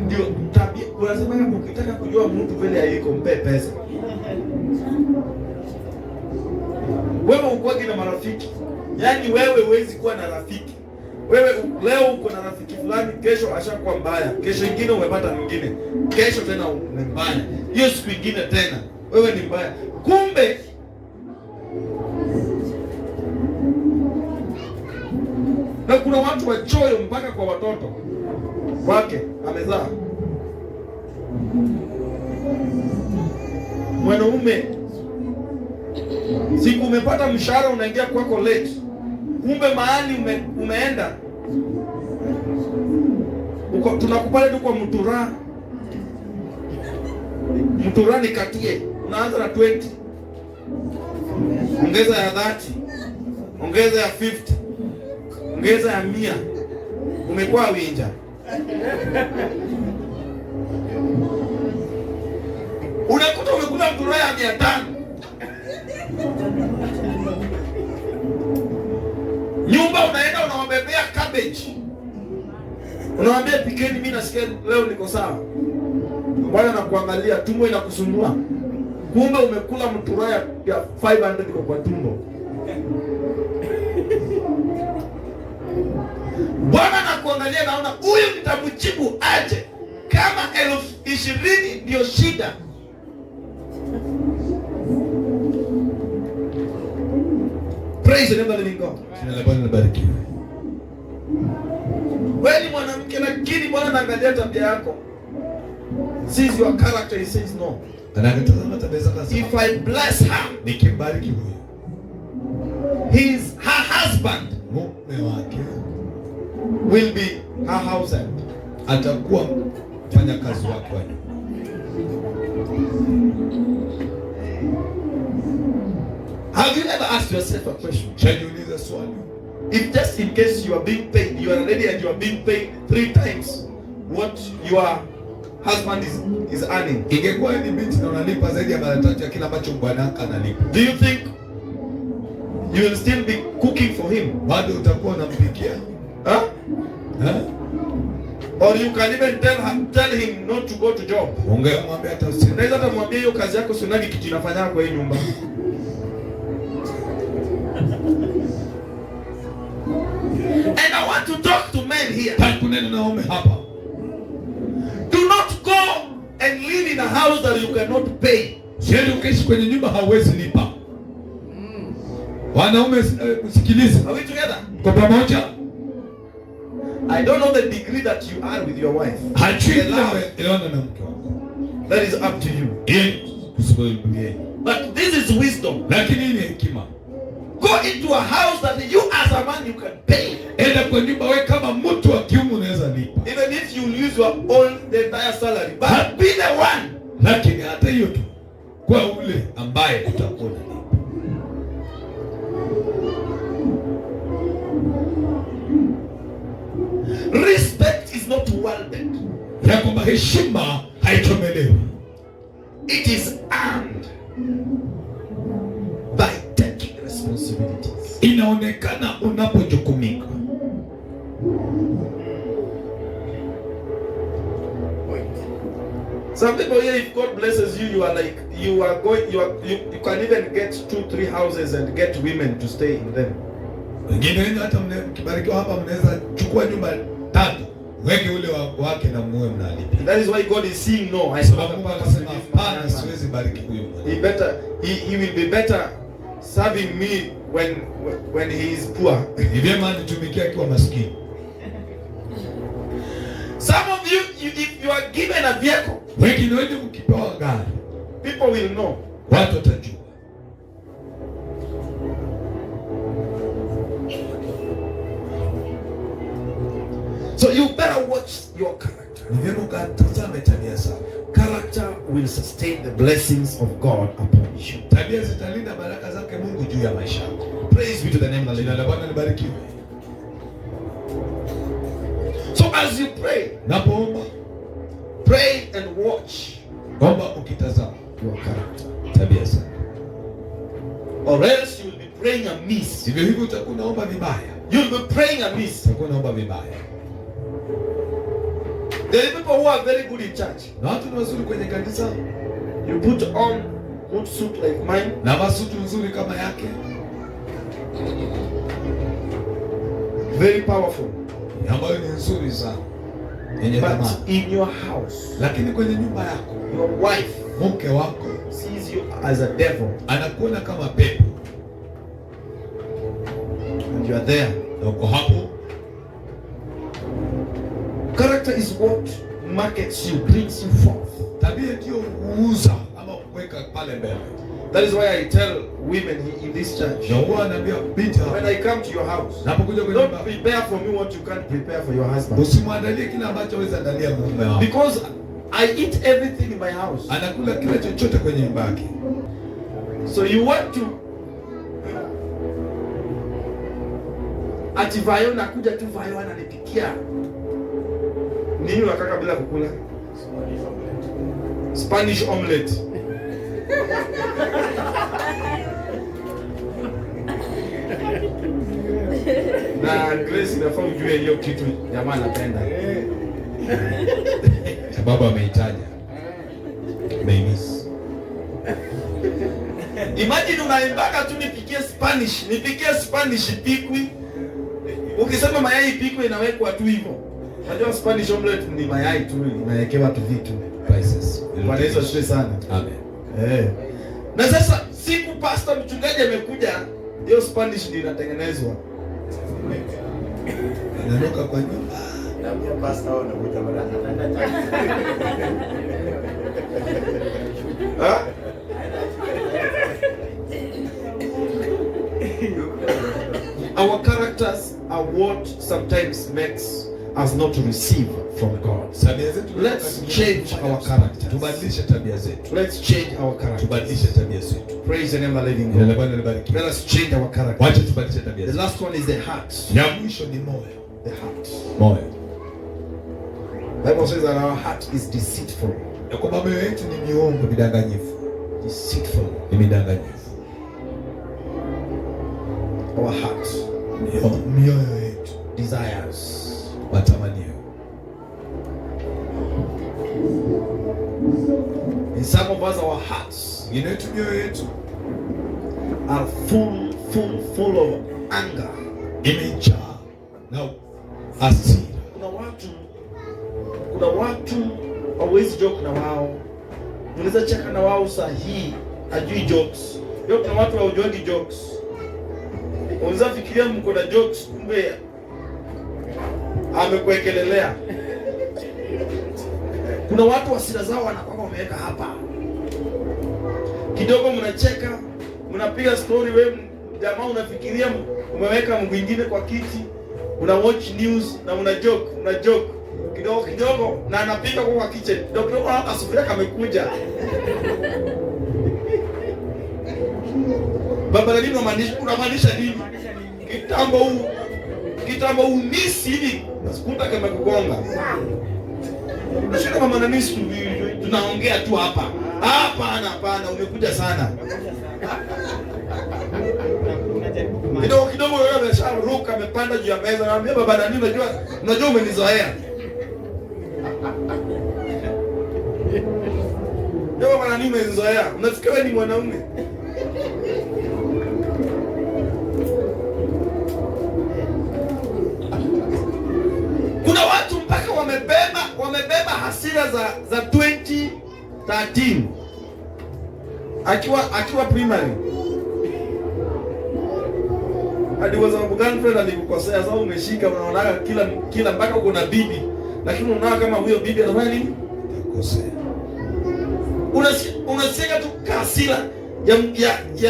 ndio tabia. Unasema ukitaka kujua mtu vile aliko, mpe pesa. Wewe ukuwagi na marafiki, yaani wewe huwezi kuwa na rafiki. Wewe leo uko na rafiki fulani, kesho ashakuwa mbaya, kesho ingine umepata mwingine, kesho tena ni mbaya, hiyo siku ingine tena wewe ni mbaya. Kumbe na kuna watu wachoyo mpaka kwa watoto wake amezaa. Mwanaume siku umepata mshahara unaingia kwako late, kumbe mahali umeenda uko, tunakupata tu kwa mtura mtura nikatie, unaanza na 20, ongeza ya 30, ongeza ya 50, ongeza ya 100, umekuwa winja. Unakuta umekula mtura ya 500. Nyumba unaenda unawabebea cabbage, unawaambia pikeni, mimi nasikia leo niko sawa. Bwana anakuangalia, tumbo inakusumbua, kumbe umekula mtura ya 500 iko kwa tumbo. Bwana anakuangalia, naona huyu nitamjibu aje kama 20,000 ndio shida. Praise the name of the living God. Jina la Bwana libarikiwe. Wewe ni mwanamke, lakini Bwana anaangalia tabia yako. Sees your character, he says no. Anatazama tabia zako anasema, If I bless her, nikimbariki huyu his her husband mume wake will be her husband. atakuwa mfanyakazi wake wa nyumba. Have you ever asked yourself a question? Shajiuliza swali, If just in case you are being paid, you are a lady and you are being paid 3 times what your husband is earning. ingekuwa ni binti na unalipa zaidi ya mara 3 ya kila ambacho bwanaka analipa, Do you think you will still be cooking for him? bado utakuwa unampikia? Huh? Eh? Or you can even tell him not to go to job. Ungemwambia hata usiende. Unaweza hata mwambia hiyo kazi yako sionagi kitu inafanya kwa hii nyumba. And I want to talk to men here. Nataka kunena na waume hapa. Do not go and live in a house that you cannot pay. Siende ukaishi kwenye nyumba hauwezi lipa. Wanaume, sikiliza. Are we together? Kwa pamoja? I don't know the degree that you are with your wife. Hajui The vile love. umeelewana na mke wako. That is up to you. Yeye kusimulia. But this is wisdom. Lakini hii ni hekima. Go into a house that you as a man you can pay. Enda kwa nyumba wewe kama mtu wa kiume unaweza lipa. Even if you lose your own the entire salary, but be the one. Lakini hata hiyo tu kwa ule ambaye utakuwa unalipa. Respect is not welded. Ya kwamba heshima haichomelewi. It is earned by taking responsibilities. Inaonekana unapojukumika. Some people here, if God blesses you, you are like, you are going, you are, you can even get 2-3 houses and get women to stay in them. Wengine wenu hata mkibarikiwa hapa mnaweza chukua nyumba 3, weke ule wake na muwe mnalipa. And that is why God is seeing no. I Sababu Mungu anasema hapana, siwezi bariki huyu mwana. He better, he will be better serving me when he is poor. Ni vyema nitumikie akiwa maskini. Some of you, if you are given a vehicle, Wengine wenu mkipewa gari, people will know. watu watajua. So you better watch your character. Ni vyema ukatazame tabia zako. Character will sustain the blessings of God upon you. Tabia zitalinda baraka zake Mungu juu ya maisha yako. Praise be to the name of the Jina Lord. la Bwana libarikiwe. So as you pray, Napoomba, pray and watch omba ukitazama your character. tabia zako. Or else you will be praying amiss. Sivyo hivyo utakuwa unaomba vibaya. You'll be praying amiss. Utakuwa unaomba vibaya. There are people who are very good in church. Na watu ni wazuri kwenye kanisa. You put on good suit like mine. Na masuti nzuri kama yake. Very powerful. Ambayo ni nzuri sana. Yenye thamani. But in your house, Lakini kwenye nyumba yako, your wife mke wako sees you as a devil. anakuona kama pepo. And you are there. Na uko hapo. Character is what markets you, brings you forth. Tabia ndio huuza ama kuweka pale mbele. That is why I tell women in this church, Na huwa anaambia binti hapa, when I come to your house, napokuja kwenye don't nyumba, prepare for me what you can't prepare for your husband. usimwandalie kile ambacho hawezi andalia mume wako. Because I eat everything in my house. Anakula kila chochote kwenye nyumba yake. So you want to ati Vayo nakuja tu, Vayo ananipikia nini unakaka bila kukula? Spanish omelette. Na Grace inafaa ujue hiyo kitu jamaa anapenda. Sababu ameitaja. Ameimiss. Imagine unaimbaka tu nipikie Spanish, nipikie Spanish ipikwi. Ukisema mayai ipikwe inawekwa tu hivyo. Unajua Spanish omelette ni mayai tu inawekewa tu vitu. Spices. Bwana Yesu asifiwe sana. Amen. Eh. Na sasa siku pastor mchungaji amekuja, hiyo Spanish ndio inatengenezwa. Inanuka kwa nyumba. Naambia pastor hao wanakuja mara. Ha? Our characters are what sometimes makes us not to receive from God. Tabia zetu. Let's change our characters. Tubadilishe tabia zetu. Let's change our characters. Tubadilishe tabia zetu. Praise the name of the living Jina la God. Bwana libarikiwe. Let us change our character. Wacha tubadilishe tabia The zetu. last one is the heart. Ya mwisho ni moyo. The heart. Moyo. Bible says that our heart is deceitful. Ya kwamba mioyo yetu ni miongo midanganyifu. Deceitful. Ni midanganyifu. Our heart Mioyo yetu. Desires. Matamanio. In some of us, our hearts Wengine wetu mioyo yetu are full, full, full of anger. Imejaa na hasira. Kuna watu hauwezi joke na wao, unaweza cheka na wao saa hii, hajui jokes. Yo, kuna watu hawajuangi jokes. Unaweza fikiria mko na jokes, kumbe amekuekelelea. Kuna watu hasira zao wanakuwa wameweka hapa kidogo, mnacheka, mnapiga story, we jamaa unafikiria umeweka mwingine kwa kiti, una watch news na una joke, una joke kidogo kidogo, na anapika kwa kitchen kidogo kidogo, ah, sufuria kamekuja. Baba, nini unamaanisha? Unamaanisha nini? Kitambo unisi hivi nasikuta kama kugonga. Unashinda mama na nisi tunaongea tu hapa. Hapana, hapana, umekuja sana. Kidogo kidogo wewe amesharuka amepanda juu ya meza, naambia baba nani, unajua umenizoea. Ndio baba nani, umenizoea. Unafikiri wewe ni mwanaume? Kuna watu mpaka wamebeba hasira za 2013 akiwa primary hadi kwa sababu girlfriend alikukosea, sasa umeshika, unaona kila mpaka uko na bibi, lakini unaona kama huyo bibi anafanya nini? Kosea. Unasikia tu hasira ya 20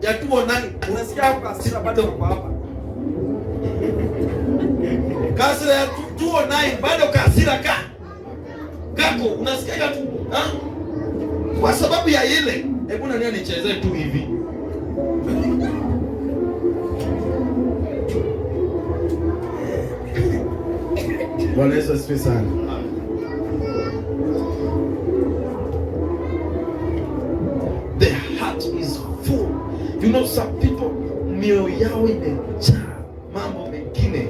ya 209, unasikia hapo hasira bado uko hapa. Hasira ya 209 bado hasira kako unasikia tu, ha? Kwa sababu ya ile, hebu nani anichezee tu hivi. Bwana Yesu asifiwe sana. The heart is full. You know some people mioyo yao imejaa mambo mengine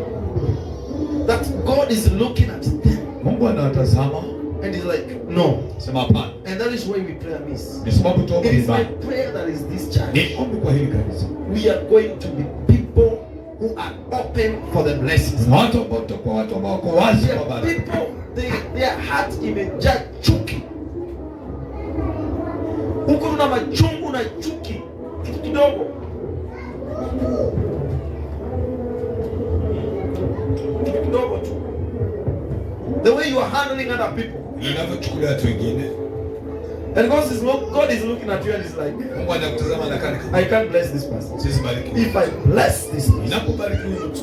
that God is looking at them Mungu anawatazama, and he's like, no. sema hapana. And that is why we pray amiss. Ni sababu tuombe It is my vibaya. prayer that is this church. Ni ombi kwa hili kanisa. We are going to be people who are open for the blessings. Na watu ambao tutakuwa watu ambao wako wazi There kwa are baraka. people, their heart imejaa chuki. Huko tuna machungu na chuki, kitu kidogo. Kitu kidogo tu. The way you are handling other people. Unavyochukulia watu wengine. And God is looking at you and is like, Mungu anakutazama na kani I can't bless this person. siwezi bariki. If I bless this person. Ninapobariki huyu mtu,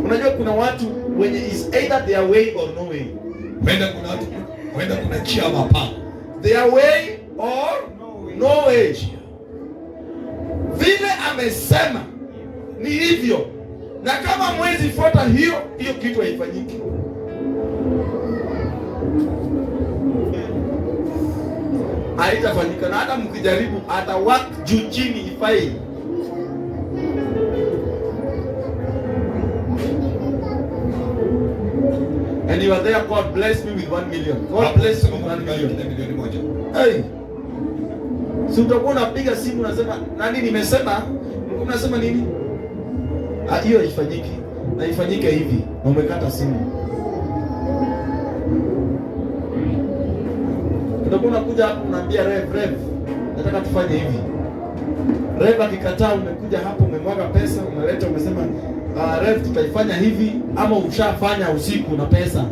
Unajua kuna watu wenye is either their way or no way. huenda kuna watu, huenda kuna njia ama hapana. Their way or no way. Vile amesema ni hivyo, na kama mwezi fuata hiyo hiyo, kitu haifanyiki. Haitafanyika, na hata mkijaribu, ata work juu chini ifai. And you are there, God bless me with 1 million. God bless me with 1 million. Na milioni 1. Hey. Si utakuwa unapiga simu unasema nani, nimesema Mlikuwa mnasema nini? Ah, hiyo haifanyiki. Na ifanyike hivi. Na umekata simu. Utakuwa unakuja hapo unaambia Rev, nataka tufanye hivi. Rev akikataa, umekuja hapo umemwaga pesa, umeleta umesema, Rev tutaifanya hivi, ama ushafanya usiku na pesa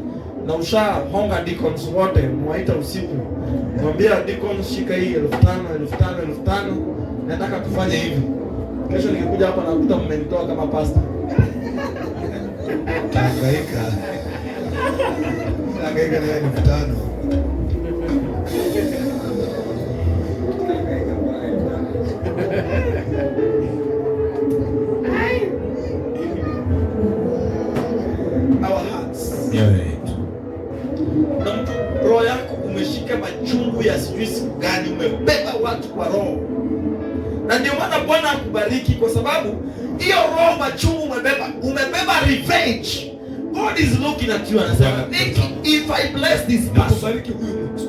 na ushahonga deacons wote, mwaita usiku, mwambia deacons, shika hii 5,000 5,000 5,000, nataka tufanye hivi. Kesho nikikuja hapa nakuta mmenitoa kama pastor. Hangaika. Hangaika na 5,000. Our hearts. Mioyo yetu. Na mtu roho yako umeshika machungu ya sijui siku gani, umebeba watu kwa roho. Na ndio maana Bwana akubariki, kwa sababu hiyo roho machungu umebeba revenge. God is looking at you anasema, if I bless this person, Nakubariki huyu mtu,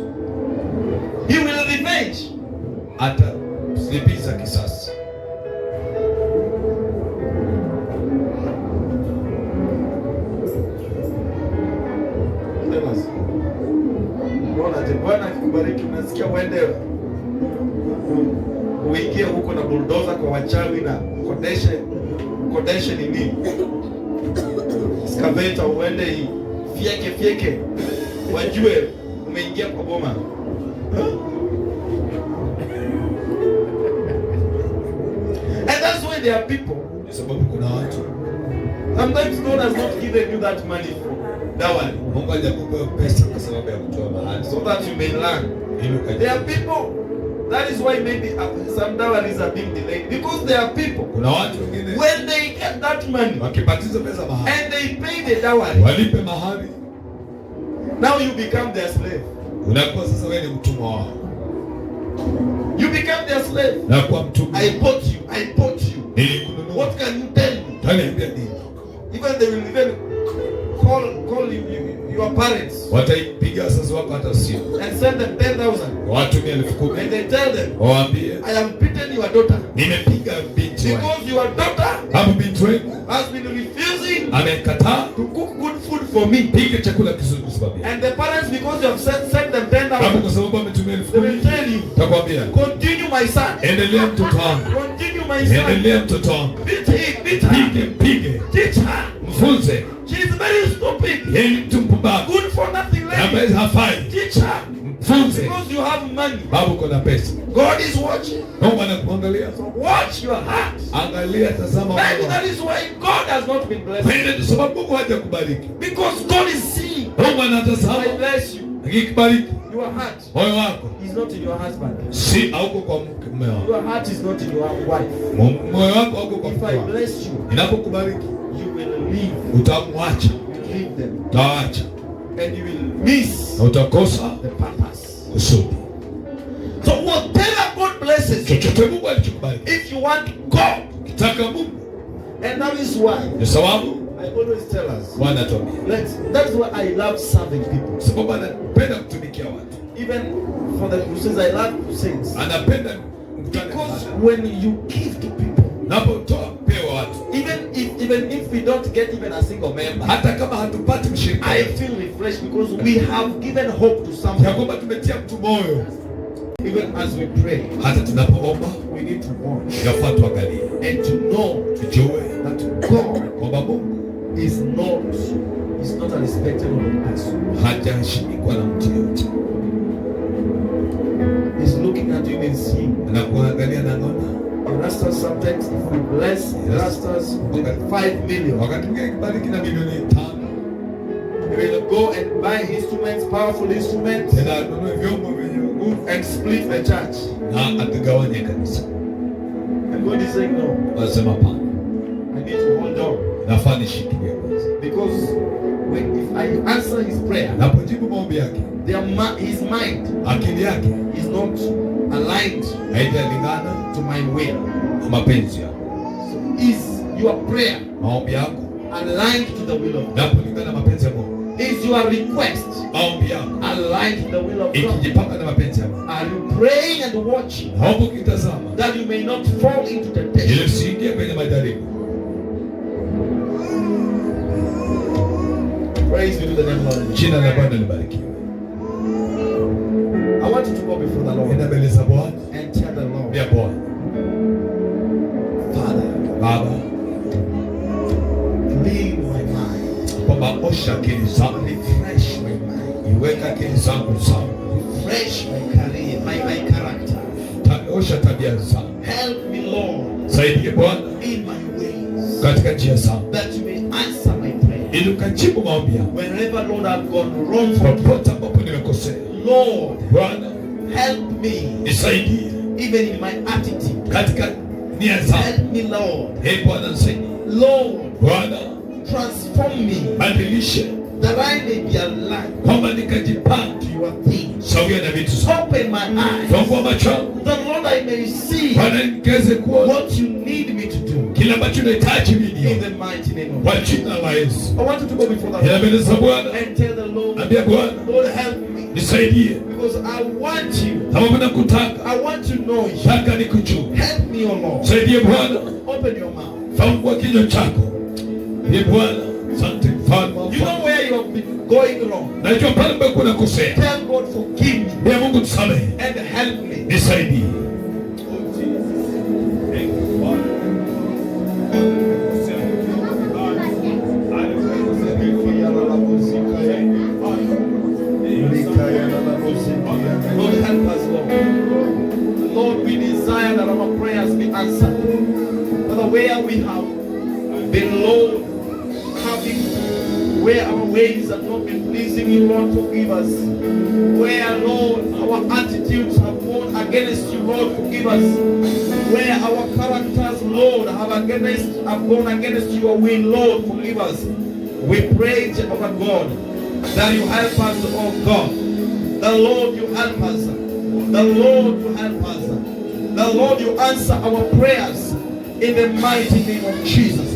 he will revenge. Atalipiza kisasi. Unaona je, Bwana akikubariki unasikia uende uingie huko na bulldozer kwa wachawi na kodeshe nini? Excavator uende fyeke fyeke wajue umeingia kwa boma. And that's why there are people. Kwa sababu kuna watu. Sometimes God has not given you that money for dowry. Mungu hajakupa pesa kwa sababu ya kutoa mahari. So that you may learn. There are people, that is why maybe some dowries are being delayed, because there are people, kuna watu wengine, when they get that money, wakipatiza pesa mahari, and they pay the dowry, walipe mahari, now you become their slave. Unakuwa sasa wewe ni mtumwa wao. You become their slave. Unakuwa mtumwa. I bought you. I bought you. Nilikununua. What can you tell me? Utaniambia nini? Even they will even call you your parents. Wataipiga wazazi wako hata simu. And send them 10,000. Watumie 10,000. And they tell them, waambie, I am beaten your daughter. Nimepiga binti wangu. Because your daughter Hapo binti wangu has been refusing amekataa to cook good food for me. Pika chakula kizuri kwa sababu yako. And the parents, because you have sent them 10,000. Hapo kwa sababu ametumia 10,000. They will tell you, Takwambia, continue my son. Endelea mtoto wangu. Continue my son. Endelea mtoto wangu. Beat him, beat her. Pige, pige. Teach her. Mfunze. She is very stupid. Yeye ni mtu mpumbavu. Good for nothing lady. Ambaye hafai. Teach her. Mfunze. Because you have money. Babu uko na pesa. God is watching. Mungu anakuangalia. So watch your heart. Angalia, tazama. Maybe that is why God has not been blessed. Pende sababu Mungu hajakubariki. Because God is seeing. Mungu anatazama. I bless you. Akikubariki. Your heart Moyo wako is not in your husband. Si hauko kwa mume wako. Your heart is not in your wife. Moyo wako hauko kwa If mke I wako. bless you, Ninapokubariki, you will leave. Utamwacha. You leave them. Utaacha. And you will miss Na utakosa the purpose. kusudi. So whatever God blesses you, Chochote Mungu alichokubariki, if you want God, ukitaka Mungu, and that is why ni sababu I always tell us, Bwana atuambia. That's why I love serving people. Sababu anapenda kutumikia watu. Even for the crusades, I love crusades. Anapenda mkutano. Because when you give to people, unapotoa pewa watu, even if we don't get even a single member, hata kama hatupati mshirika, I feel refreshed because we have given hope to someone. Ya kwamba tumetia mtu moyo. Even as we pray, hata tunapoomba, we need to watch yafaa tuangalie and to know, tujue that God kwamba Mungu is not a respected of a person. Hajaheshimikwa na mtu yeyote. He's looking at you and seeing. Anakuangalia na anaona. Erastus, sometimes if we bless Erastus with 5 million, wakati mwingine kibariki na milioni 5, he will go and buy instruments, powerful instruments, tena anunue vyombo vyenye nguvu, and split the church. Na atagawanya kanisa. And God is saying no. Anasema hapana. I need to hold on. Nafaa nishikilie kwanza. Because if I answer his prayer, napojibu maombi yake, his mind, akili yake is not aligned haijalingana to my will, na mapenzi yako. So is your prayer maombi yako aligned to the will of God? Napolingana mapenzi ya Mungu? Is your request Maombi yako aligned to the will of God? ikijipanga na mapenzi ya Mungu. Are you praying and watching Naomba ukitazama that you may not fall into ili temptation? usiingie kwenye majaribu. Praise be to the name of the Lord. Jina la Bwana libarikiwe. I want you to go before the Lord Enda mbele za Bwana, and tell the Lord, ya Bwana Father, Baba, clean my mind, kwamba osha akili zangu, refresh my mind, iweka akili zangu sawa, refresh my career, my character. Osha tabia zangu, Help me, Lord, saidie Bwana in my ways, katika njia zangu, that you may answer my prayer. ili ukajibu maombi yangu Wherever, Lord, I've gone wrong, forgive. popote ambapo nimekosea. Lord, Bwana help me, nisaidie even in my attitude. katika nia zangu. Help me, Lord. Ee Bwana nisaidie. Lord, Bwana transform me badilishe, that I may be aligned kwamba nikajipanga to your things. sawia na vitu zangu. Open my eyes, Fungua macho yangu the Lord, I may see Bwana, nikaweze kuona what you need me to do. kile ambacho unahitaji mimi In nione. the mighty name of Kwa jina la Yesu. I want you to go before the Enda Lord mbele za Bwana, and tell the Lord, ambia Bwana Lord, help me nisaidie, because I want you. sababu nakutaka, I want to know you. taka nikujue. Help me, O Lord. Saidie Bwana, Open your mouth. fungua kinywa chako. Ee Bwana, asante mfalme wa You know where you have been going wrong. Najua pale ambapo unakosea. Tell God, forgive me Ee Mungu tusamehe, and help me. nisaidie. Lord, help us, Lord. Lord, we desire that our prayers be answered. Father, where we have been, Lord, having where our ways have not been pleasing you, Lord, forgive us. Where, Lord, our attitudes have gone against you, Lord, forgive us. Where our characters, Lord, have gone against your will, Lord, forgive us. We pray, Jehovah God, that you help us, oh God. The Lord, you help us. The Lord, you help us. The Lord, you answer our prayers in the mighty name of Jesus.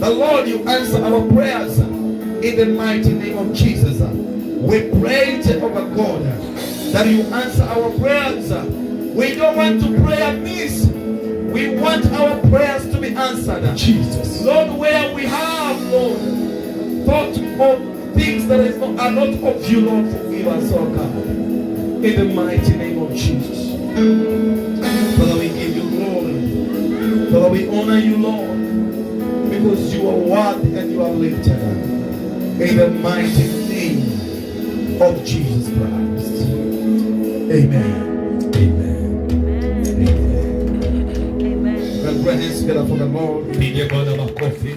The Lord, you answer our prayers in the mighty name of Jesus. We pray, Jehovah God, that you answer our prayers. We don't want to pray amiss. We want our prayers to be answered. Jesus. Lord, where we have, Lord, thought of things that are not of you, Lord, forgive us, oh God. In the mighty name of Jesus. Father, we give you glory. Father, we honor you, Lord, because you are worthy and you are lifted up. In the mighty name of Jesus Christ. Amen. Amen. Amen. Amen. Well, put our hands together for the Lord. Pigie Bwana makofi.